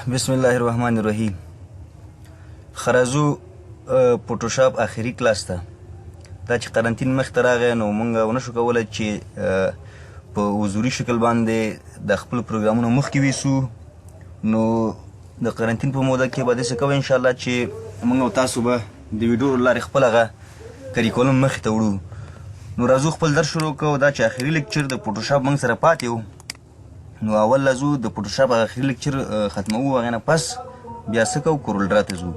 بسم الله الرحمن الرحیم. خرازو فوټوشاپ اخري کلاس ته. دا چې قرنطین مخ ته راغی، نو مونږ ونه شو کولی چې په حضوري شکل باندې د خپل پروګرامونو مخکې ویسو. نو د قرنطین په موده کې به داسې کوو انشاءالله چې مونږ او تاسو به د ویډیو له لارې خپل هغه کریکولم مخې ته وړو. نو راځو خپل درس شروع کوو. دا چې اخري لیکچر د فوټوشاپ مونږ سره پاتې و، نو اول راځو د فوټوشاپ هغه اخري لیکچر ختموو، هغې نه پس بیا څه کوو، کورل ته ځو.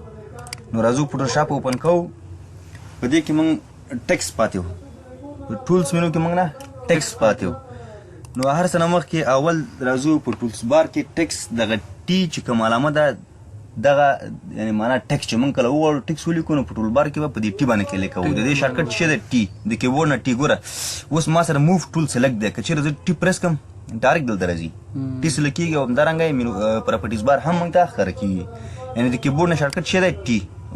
نو راځو فوټوشاپ open کوو. په دې کې مونږ ټیکس پاتې و، په tools menu کې مونږ نه ټیکس پاتې و. نو هر څه نه مخکې اول راځو په tools bar کې ټیکس، دغه T چې کوم علامه ده، دغه یعنی معنا ټیکس چې مونږ کله وغواړو ټیکس ولیکو، نو په tool bar کې به په دې T باندې کلیک کوو. د دې shortcut څه دی؟ T، د کیبورډ نه T. ګوره، اوس ما سره move tool select دی. که چېرې زه T press کړم، direct دلته راځي، T select کېږي او همدارنګه یې menu properties bar هم موږ ته ښکاره کېږي. یعنی د کیبورډ نه shortcut څه دی؟ T.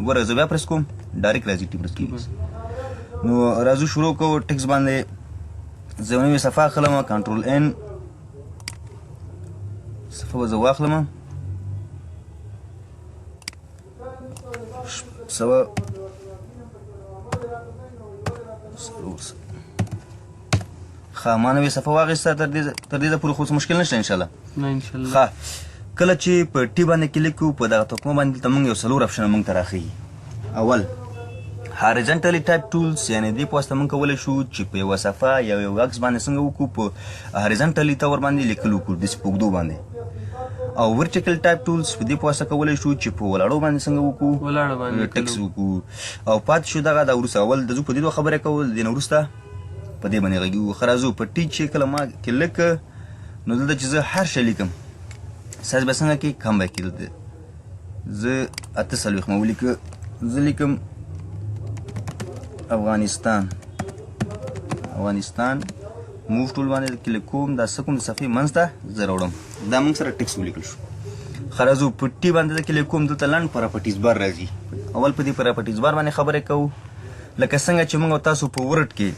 ګوره، زه بیا پریس کوم، direct راځي، T press کېږي. نو راځو شروع کوو ټیکس باندې. زه یو نوې صفحه اخلم، control N، صفحه به زه واخلم 104. ښه، ما نوې صفحه واخیسته. تر دې پورې خو څه مشکل نشته انشاءالله؟ نه، انشاءالله. ښه، کله چې په T باندې کلیک کوو، په دغه تکمه باندې، دلته موږ یو څلور option موږ ته راښیي. اول horizontally type tools، یعنی دې په واسطه موږ کولی شو چې په یوه صفحه یا یو عکس باندې څنګه وکړو، په horizontally طور باندې لیکل وکړو، داسې په اوږدو باندې. او vertical type tools، په دې په واسطه کولی شو چې په ولاړو باندې څنګه وکړو، ولاړو باندې ټیکس وکړو. او پاتې شو دغه، دا وروسته اول د زو په دې دوه خبرې کول، د نه وروسته په دې باندې غږیږو. ښه، راځو په T چې کله ما کلیک، نو دلته چې زه هر شی لیکم، سایز به څنګه کې کم به کې. دلته زه 48 ما ولیکه، زه لیکم افغانستان. افغانستان move tool باندې کلیک کوم، دا څه کوم، د صفحې منځ ته زه راوړم. دا موږ سره ټیکس ولیکل شو. ښه، راځو په T باندې زه کلیک کوم، دلته لنډ properties bar راځي. اول په دې properties bar باندې خبرې کوو. لکه څنګه چې موږ او تاسو په Word کې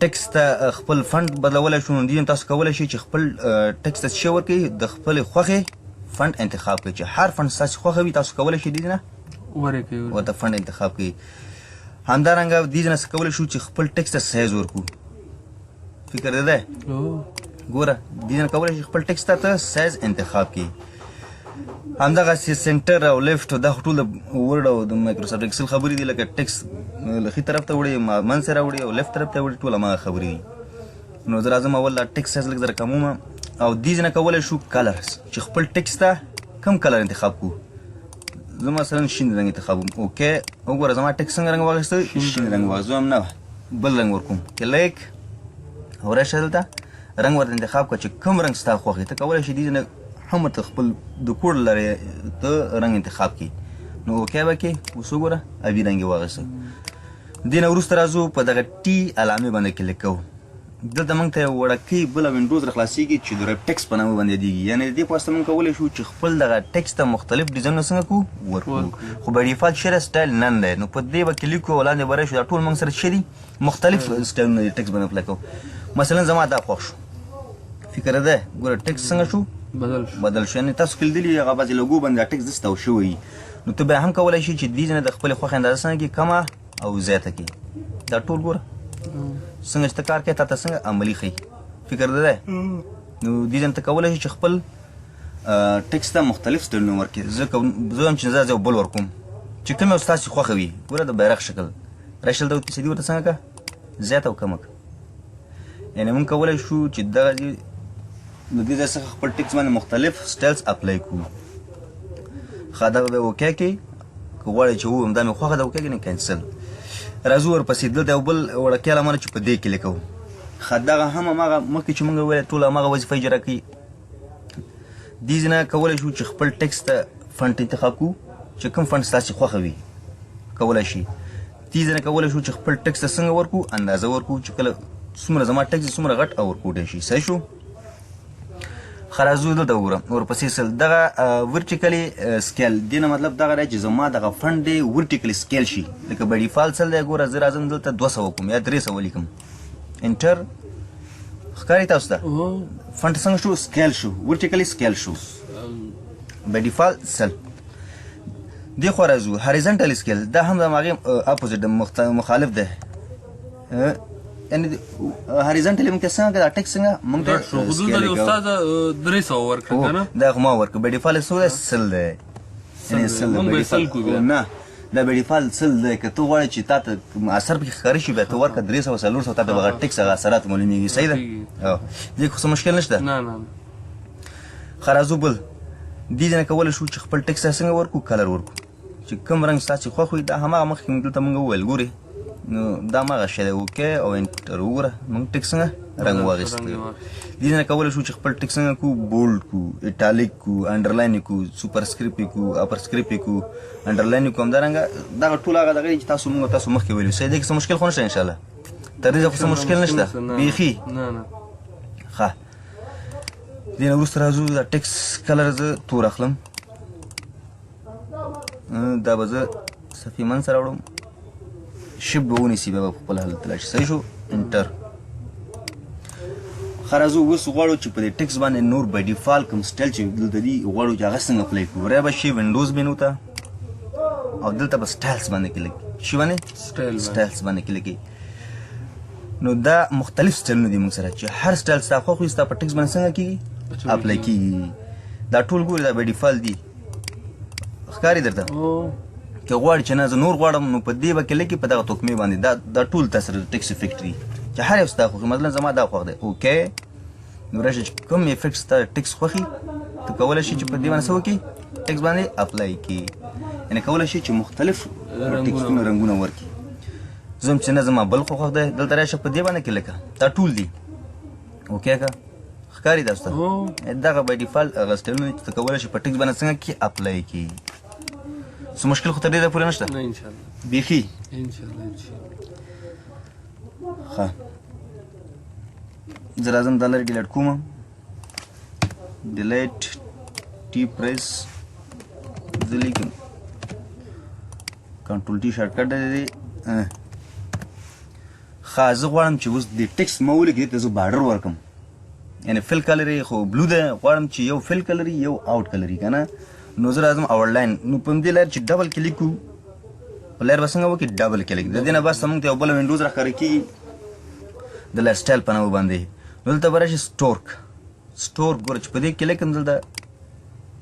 ټیکس ته خپل font بدلولی شو، نو دې تاسو کولی شئ چې خپل ټیکس ته څه ورکړئ، د خپلې خوښې font انتخاب کړئ. چې هر font ستاسو خوښه وي، تاسو کولی شئ دې نه ورکوي. ورته font انتخاب کړئ. همدارنګه دې نه څه کولی شو چې خپل ټیکس ته سایز ورکړو. فکر دې ده؟ او. ګوره، دې نه کولی شي خپل ټیکس ته ته سایز انتخاب کړي. همدغسې center او left، دا خو ټول د Word او د Microsoft Excel خبرې دي. لکه ټیکس له ښي طرف ته وړي، منځ ته راوړي او left طرف ته وړي، ټول هماغه خبرې دي. نو زه راځم اول دا ټیکس سایز لږ زره کموم. او دې نه کولی شو colors، چې خپل ټیکس ته کوم color انتخاب کړو. زه مثلا شین رنګ انتخابوم. okay، وګوره زما ټیکس څنګه رنګ واخیسته، شین رنګ واخیست. زه هم نه بل رنګ ورکوم، کلیک او راشه دلته رنګ ورته انتخاب کړه چې کوم رنګ ستا خوښ دی. ته کولی شې دې نه هم ورته خپل د کور له لارې ته رنګ انتخاب کړي. نو okay به کړې. اوس وګوره، ابي رنګ یې واخیسته. دې نه وروسته راځو په دغه T علامې باندې کلیک کوو. دلته موږ ته یو وړکی بله windows را خلاصېږي چې د wrap text په نامه باندې یادېږي. یعنې د دې په واسطه موږ کولی شو چې خپل دغه ټیکس ته مختلف ډیزاینونه څنګه کړو، ورکړو. خو by default شی style none دی. نو په دې به کلیک کړو او لاندې به راشو. دا ټول موږ سره څه دي؟ مختلف سټایلونه دي ټیکس باندې apply کوو. مثلا زما دا خوښ شو. فکر ده؟ ګوره، ټیکس څنګه شو؟ بدل شو. بدل شو. یعنې تاسو که لیدلي هغه بعضې لوګو باندې دا ټیکس داسې تاو شوی، نو ته بیا هم کولی شې چې دې ځای نه د خپلې خوښې اندازه څنګه کړې، کمه او زیاته کړې. دا ټول ګوره څنګه چې ته کار کوې، تا ته څنګه عملي ښیي. فکر ده؟ نو دې ځای نه ته کولی شې چې خپل ټیکس ته مختلف سټایلونه ورکړې. زه هم چې زه یو بل ورکوم چې کوم یو ستاسې خوښه وي. ګوره، د بیرغ شکل راشه دلته سیدي ورته څنګه کړه، زیاته او کمه کړه. یعنې موږ کولی شو چې دغه ځای له دې ځای څخه خپل ټیکس باندې مختلف styles apply کړو. ښه، دغه به okay کړې. که غواړې چې ووایم دا مې خوښه ده، okay کړې، نه cancel. راځو ورپسې دلته یو بل وړکی علامه ده چې په دې کې لیکو. ښه، دغه هم هماغه مخکې چې موږ وویل، ټول هماغه وظیفه اجرا کوي. دې ځای نه کولی شو چې خپل ټیکس ته font انتخاب کړو، چې کوم font ستاسې خوښه وي کولی شي. دې ځای نه کولی شو چې خپل ټیکس ته څنګه ورکړو، اندازه ورکړو، چې کله څومره زما ټیکس څومره غټ او ورکوټی شي. صحیح شو. ښه، راځو دلته وګوره ورپسې سل دغه vertically scale. دې نه مطلب دغه دی چې زما دغه font دی vertically scale شي. لکه by default سل دی. ګوره، زه راځم دلته 200 کوم یا 300 لیکم، enter. ښکاري تاسو ته font څنګه شو؟ scale شو، vertically scale شو، by default 100. دې خوا راځو، horizontal scale، دا هم د هماغې opposite د مخالف دی. یعنی horizontally موږ ته څنګه دا ټیکس څنګه موږ ته غټ شو. خو دلته د استاد 300 ورکړه که نه؟ دا خو ما ورکړ، by default څو دی؟ 100 دی. یعنی 100 مونږ به یې 100 کړو بیا. نه، دا by default 100 دی. که ته غواړې چې تا ته اثر پکې ښکاره شي، بیا ته ورکړه 300، 400، تا ته به هغه ټیکس هغه اثرات معلومېږي. صحیح ده؟ دې خو څه مشکل نشته. نه نه. ښه، راځو بل دې ځای نه کولی شو چې خپل ټیکس څنګه ورکړو، colour ورکړو چې کوم رنګ ستاسې خوښ وي. دا هماغه مخکې موږ دلته موږ وویل، ګورې نو دا هماغه شی دی. okay او enter، وګوره موږ ټیکس څنګه رنګ واخیست. دې نه کولی شو چې خپل ټیکس څنګه کو، bold کو، italic کو، underline کو، superscript کو، upper script کو، underline کو. همدارنګه دغه ټول هغه دغه چې تاسو موږ تاسو مخکې ویلو. صحیح دی، که څه مشکل خو نشته؟ انشاءالله تر دې خو څه مشکل نشته بیخي. نه نه. ښه، دې نه وروسته راځو، دا ټیکس colour زه تور اخلم، دا به زه صفحې منځ ته راوړم، shift به ونیسي، بیا به په خپل حالت لاړ شي. صحیح شو، enter. ښه، راځو اوس غواړو چې په دې ټیکس باندې نور by default کوم style چې دلته دي غواړو چې هغه څنګه apply کړو. را به شي Windows menu ته او دلته به styles باندې کلیک شي، باندې styles باندې کلیک کړي. نو دا مختلف سټایلونه دي موږ سره چې هر style ستا خوښ وي، ستا په ټیکس باندې څنګه کېږي، apply کېږي. دا ټول ګوري، دا by default دي، ښکاري درته؟ که غواړي چې نه زه نور غواړم، نو په دې به کلیک په دغه تکمې باندې دا دا ټول تاسو سره ټیکس افیکټ دي چې هر یو ستا خوښي. مثلا زما دا خوښ دی، okay، نو راشه چې کوم افیکټ ستا ټیکس خوښي، ته کولی شي چې په دې باندې څه وکړي، ټیکس باندې apply کړي. یعنې کولی شي چې مختلف ټیکسونه رنګونه ورکړي. زه هم چې نه زما بل خوښ دی، دلته راشه په دې باندې کلیک کړه، دا ټول دي. okay که ښکاري تاسو ته؟ دغه by default هغه سټایلونه چې ته کولی شې په ټیکس باندې څنګه کې apply کړي. څه مشکل خو تر دې ځایه پورې نشته؟ نه، انشاءالله. بیخي؟ انشاءالله انشاءالله. ښه، زه راځم دا لرې delete کوم، delete T press، زه لیکم control T shortcut دی دې. ښه، زه غواړم چې اوس د ټیکس ما ولیکې، دې ته زه border ورکړم. یعنې fill colour یې خو blue دی، غواړم چې یو fill colour یو out colour که نه، نو زه راځم outline. نو په همدې لار چې double click کړو، په لار به څنګه وکړي، double click. د دې نه بس موږ ته یو بله windows راښکاره کېږي د layer style په نامه باندې. نو دلته به راشي stroke. stroke ګوره چې په دې کلیک هم دلته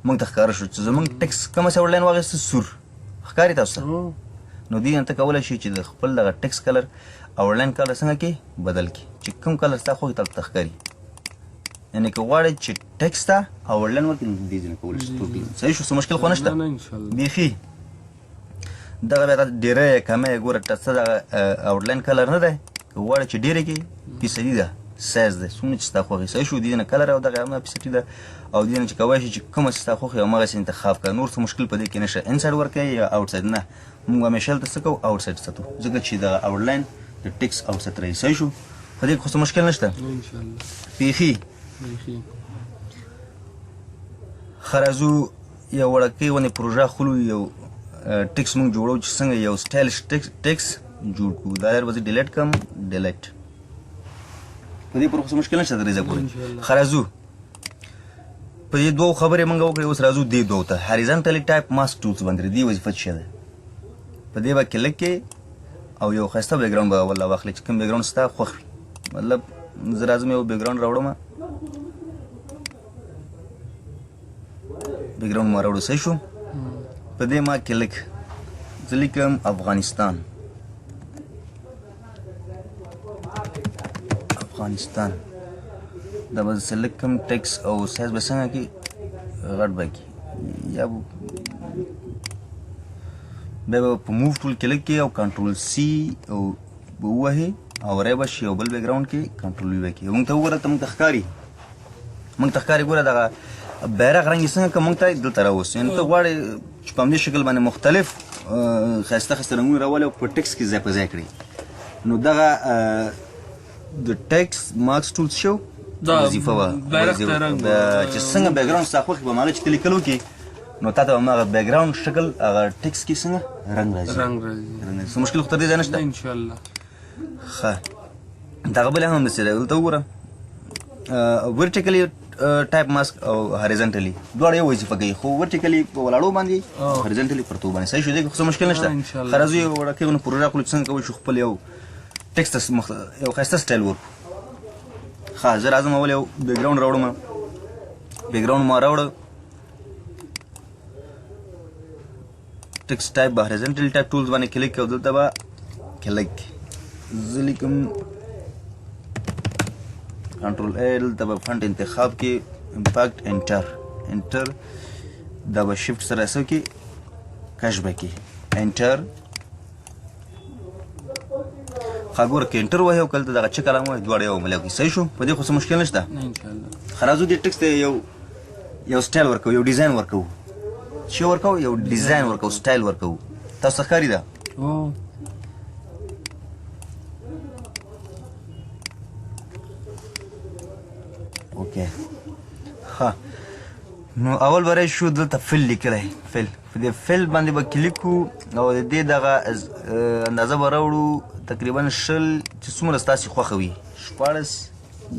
موږ ته ښکاره شو چې زموږ ټیکس کومه سي outline واخیسته، سور ښکاري تاسو ته. نو دې نه ته کولی شي چې د خپل دغه ټیکس colour outline colour څنګه کې بدل کړي چې کوم colour ستا خوښ ته ښکاري. یعنې که غواړې چې ټیکس ته outline ورکړي، نو دې ځای نه کولی شي stroke. صحیح شو، څه مشکل خو نشته؟ بیخي. دغه بیا ډېری یې کمی یې ګوره څه دغه outline colour نه دی، که غواړې چې ډېرې کړي فیصدي ده، سایز دی، څومره چې ستا خوښ وي. صحیح شو، دې نه colour او دغه هم فیصدي ده، او دې نه چې کولی شي چې کومه چې ستا خوښ وي هماغسې انتخاب کړه. نور څه مشکل په دې کې نشته. inside ورکوې یا outside؟ نه، موږ همیشه دلته څه کوو، outside ساتو، ځکه چې دغه outline د ټیکس outside راځي. صحیح شو، په دې کې خو څه مشکل نشته؟ بیخي. ښه، راځو یو وړوکی غوندې پروژه خلو، یو ټیکس موږ جوړو چې څنګه یو stylish ټیکس جوړ کړو. دا لار به زه delete کړم، delete. په دې پورې خو څه مشکل نشته تر دې ځایه پورې. ښه، راځو په دې دوو خبرې موږ وکړې، اوس راځو دې دوو ته. horizontally type marquee tools باندې دې وظیفه څه ده؟ په دې به کلیک کړې او یو ښایسته background به والله واخلې چې کوم background ستا خوښ وي. مطلب زه راځم یو background راوړم، background ما راوړو. صحیح شو، په دې ما کلیک، زه لیکم افغانستان، افغانستان. دا به select کړم، ټیکس او سایز به څنګه کړي، غټ به کړي، یا بیا به په move tool کلیک کړي او control C او به ووهي او ری به شي او بل background کې control V به کړي. موږ ته وګوره، ته موږ ته ښکاري، موږ ته ښکاري. ګوره دغه بیرغ رنګ یې څنګه که موږ ته دلته راوست. یعنې ته غواړې چې په همدې شکل باندې مختلف ښایسته ښایسته رنګونه راولې او په ټیکس کې ځای په ځای کړي. نو دغه د ټیکس marquee tool څه شو وظیفه وه، چې څنګه background ستا خوښ به هماغه چې ته لیکل وکړي، نو تا ته به هماغه background شکل هغه ټیکس کې څنګه رنګ راځي، رنګ راځي. څه مشکل خو تر دې ځایه نشته؟ انشاءالله. ښه، دغه بل هم همداسې دی. دلته وګوره، ورټیکلی ټایپ ماسک او هاریزونټلی دواړه یو وظیفه کوي، خو ورټیکلی په ولاړو باندې، هاریزونټلی پرتو باندې. صحیح شو، دې کې خو څه مشکل نشته. ښه راځو یو وړوکی غوندې پروژه خپلو چې څنګه کولی شو خپل یو ټیکسټ ته یو ښایسته سټایل ورکړو. ښه، زه راځم اول یو بیکګراونډ راوړم. بیکګراونډ ما راوړ، ټیکسټ ټایپ به هاریزونټل ټایپ ټولز باندې کلیک او دلته به کلیک زه لیکم کنټرول ای، دلته به فنټ انتخاب کې امپاکټ انټر انټر، دا به شفت سره څه کې کش به کې انټر. ښه ګوره که انټر وهې او کله دغه چک علامه وهې دواړه یو عملیه کوي. صحیح شو، په دې خو څه مشکل نشته. ښه راځو دې ټکس ته یو یو سټایل ورکوو، یو ډیزاین ورکوو. څه ورکوو؟ یو ډیزاین ورکوو، سټایل ورکوو. تاسو ته ښکاري ده؟ اوکې. ښه نو اول به راشو دلته فل لیکلی، فل په دې فل باندې به کلیک کړو او د دې دغه اندازه به راوړو تقریبا 20، چې څومره ستاسې خوښه وي، 16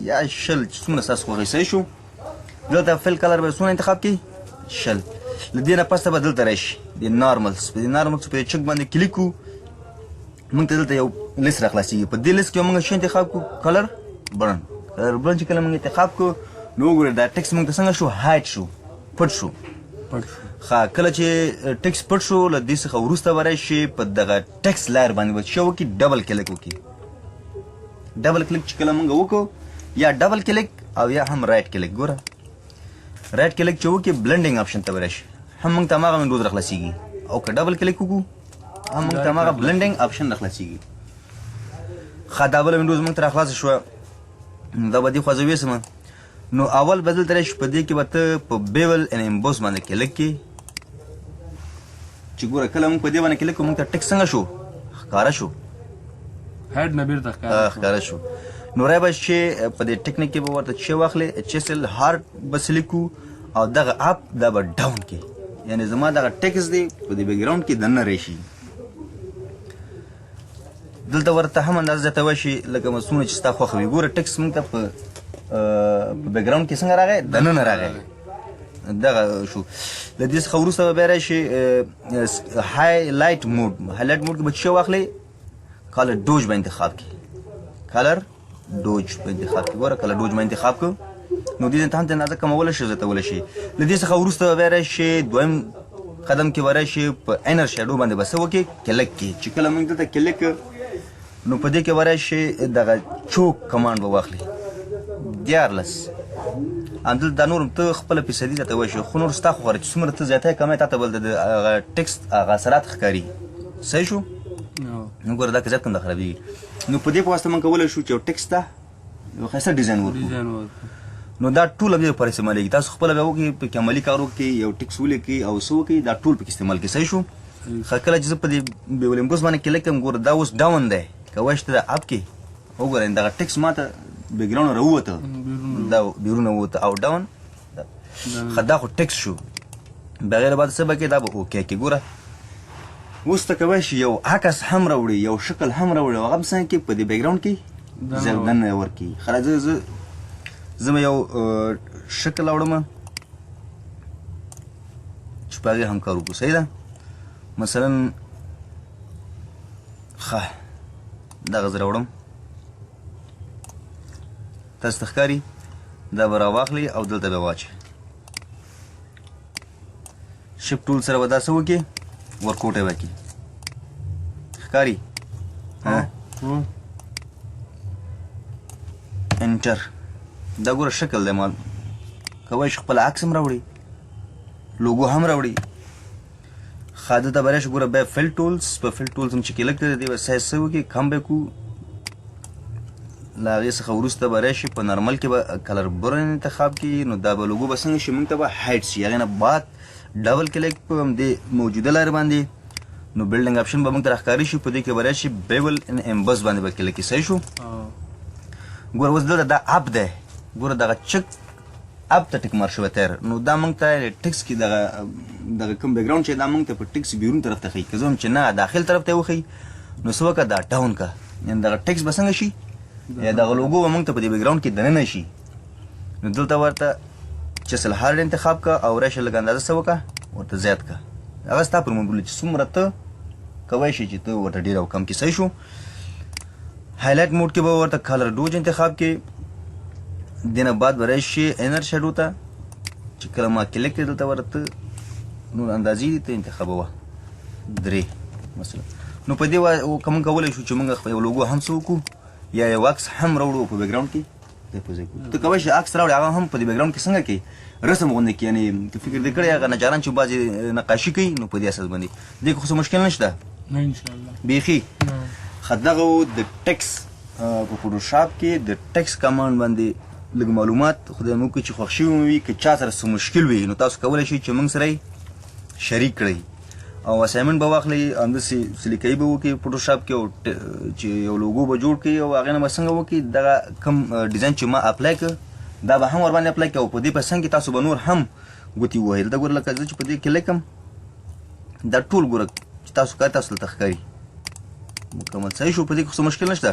یا 20، چې څومره ستاسې خوښه وي. صحیح شو، دلته فل کلر به څومره انتخاب کړي؟ 20. له دې نه پسته به دلته راشي د نارملز، په دې نارملز په دې چک باندې کلیک کړو، موږ ته دلته یو لیست راخلاصېږي. په دې لیست کې موږ څه انتخاب کړو؟ کلر برن. کلر برن چې کله موږ انتخاب کړو نو وګورئ دا ټیکس موږ ته څنګه شو؟ هایډ شو، پټ شو. ښه، کله چې ټیکس پټ شو له دې څخه وروسته به راشي په دغه ټیکس لایر باندې به څه وکړي؟ ډبل کلیک وکړي. ډبل کلیک چې کله موږ وکړو، یا ډبل کلیک او یا هم رایټ کلیک، ګوره رایټ کلیک چې وکړي بلندینګ آپشن ته به راشي، هم موږ ته هماغه وینډوز راخلاصېږي، او که ډبل کلیک وکړو هم موږ ته هماغه بلندینګ آپشن راخلاصېږي. ښه، دا بله وینډوز موږ ته راخلاصه شوه، نو دا به دې خوا زه ویسم. نو اول به دلته راشي، په دې کې به ته په بیول ان امبوس باندې کلیک کړې، چې ګوره کله موږ په دې باندې کلیک کړو موږ ته ټیکس څنګه شو؟ ښکاره شو، هډ نه بیرته ښکاره شو. نو رای به چې په دې ټکنیک کې به ورته چې واخلې، چیسل هارډ به سلیک کړو او دغه اپ دا به ډاون کړي، یعنې زما دغه ټیکس دی په دې بیکګراونډ کې دننه راشي. دلته ورته هم اندازه زیاتولی شي لکه څومره چې ستا خوښه وي. ګوره ټیکس موږ ته په بیکګراونډ کې څنګه راغی؟ دننه راغی، دغه شو. له دې څخه وروسته به بیا راشي هایلایټ موډ. هایلایټ موډ کې به څه واخلې؟ کالر ډوج به انتخاب کړي، کالر ډوج به انتخاب کړي. ګوره کالر ډوج به انتخاب کړو، نو دې ته هم اندازه کمولی شي زیاتولی شي. له دې څخه وروسته به بیا راشي دویم قدم کې به راشي په انر شیډو باندې به څه وکړي؟ کلیک کړي. چې کله موږ دلته کلیک نو په دې کې به راشي دغه چوک کمانډ به واخلي 13. همدلته دا نور ته خپله فیصدي زیاتولی شي، خو نور ستا خوښه ده چې څومره ته زیاتی کمی تا ته بل د هغه ټیکسټ هغه اثرات ښکاري. صحیح شو؟ نو ګوره دا که زیات کړم دا خرابېږي. نو په دې په واسطه موږ کولی شو چې یو ټیکسټ ته یو ښایسته ډیزاین ورکړو. نو دا ټول هم دې لپاره استعمالېږي. تاسو خپله بیا وکړئ، پکې عملي کار وکړئ، یو ټیکس ولیکئ او څه وکړئ، دا ټول پکې استعمال کړئ. صحیح شو؟ ښه، کله چې زه په دې بیولیمبوس باندې کلیک کړم، ګوره دا اوس ډاون دی، کولی شي ته دا اپ کې وګوره، دغه ټیکس ما ته بیکګراونډ راووته، دا بیرونه ووته او ډاون. ښه، دا خو ټیکس شو، بغیر بعد څه به کې دا به اوکې کې. ګوره اوس ته کولی شي یو عکس هم راوړي، یو شکل هم راوړي، هغه هم څنګه کې په دې بیکګراونډ کې دننه ورکړي. ښه، راځه زه به یو شکل راوړم چې په هغې هم کار وکړو. صحیح ده؟ مثلا ښه دغه زه راوړم، تاسو ته ښکاري، دا به راواخلي او دلته به واچوي. شیفټ ټول سره به دا څه وکړي؟ ورکوټی به کړي. ښکاري؟ انټر. دا ګوره شکل دی، ما کوی شي خپل عکس هم راوړي، لوګو هم راوړي. ښه، دلته به راشي ګوره بیا فل ټولز، په فل ټولز هم چې کلیک کړي دې به سایز څه وکړي؟ کم به کړو. له هغې څخه وروسته به راشي په نارمل کې به کلر برن انتخاب کړي، نو دا به لوګو به څنګه شي؟ موږ ته به هایډ شي. هغې نه بعد ډبل کلیک په همدې موجوده لارې باندې، نو بلډینګ آپشن به موږ ته راښکاري شي. په دې کې به راشي بیول ان امبس باندې به کلیک کړي. صحیح شو؟ ګوره اوس دلته دا اپ دی، ګوره دغه چک اپ ته ټیک مار شوی تیر، نو دا موږ ته ټیکس کې دغه کوم بیکګراونډ چې دا موږ ته په ټیکس بیرون طرف ته ښیي، که زه هم چې نه داخل طرف ته یې وښیي نو څه وکړه؟ دا ډاون کړه، یعنې دغه ټیکس به څنګه شي؟ یا دغه لوګو به موږ ته په دې بیکګراونډ کې دننه شي. نو دلته ورته چسل هارډ انتخاب که او راشه لږ اندازه څه وکړه ورته زیات که، هغه ستا پر مبول چې څومره ته کوی شي چې ته ورته ډېر او کم کې. صحیح شو. هایلایټ موډ کې به ورته کالر ډوج انتخاب کې، دینه بعد به راشي انر شډو ته، چې کله ما کلیک کړ دلته ورته نور اندازې دي، ته انتخابوه 3 مثلا. نو په دې که موږ کولی شو چې موږ یو لوګو هم څه وکړو یا یو عکس هم راوړو په بیکګراونډ کې ځای په ځای کړو. ته کولی شې عکس راوړې، هغه هم په دې بیکګراونډ کې څنګه کې رسم غوندې کې، یعنې که فکر دې کړی هغه نجاران چې بعضې نقاشي کوي، نو په دې اساس باندې دې کې خو څه مشکل نشته؟ نه، ان شاء الله. بیخي ښه. دغه و د ټیکس په فوټوشاپ کې د ټیکس کمانډ باندې لږ معلومات. خدای مو وکړي چې خوښ شوي مو وي. که چا سره څه مشکل وي نو تاسو کولی شئ چې موږ سره یې شریک کړئ او اساینمنټ به واخلئ، همداسې سلیقهيي به وکړئ فوټوشاپ کې او چې یو لوګو به جوړ کړئ او هغې نه به څنګه وکړئ. دغه کوم ډیزاین چې ما اپلای کړ دا به هم ورباندې اپلای کړئ او په دې په څنګ کې تاسو به نور هم ګوتې ووهئ. دلته ګوره، لکه زه چې په دې کې لیکم دا ټول ګوره چې تاسو کار تاسو دلته ښکاري مکمل. صحیح شو. په دې کې خو څه مشکل نشته؟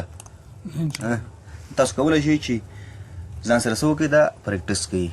تاسو کولی شئ چې ځان سره څه وکړئ، دا پریکټس کوئ.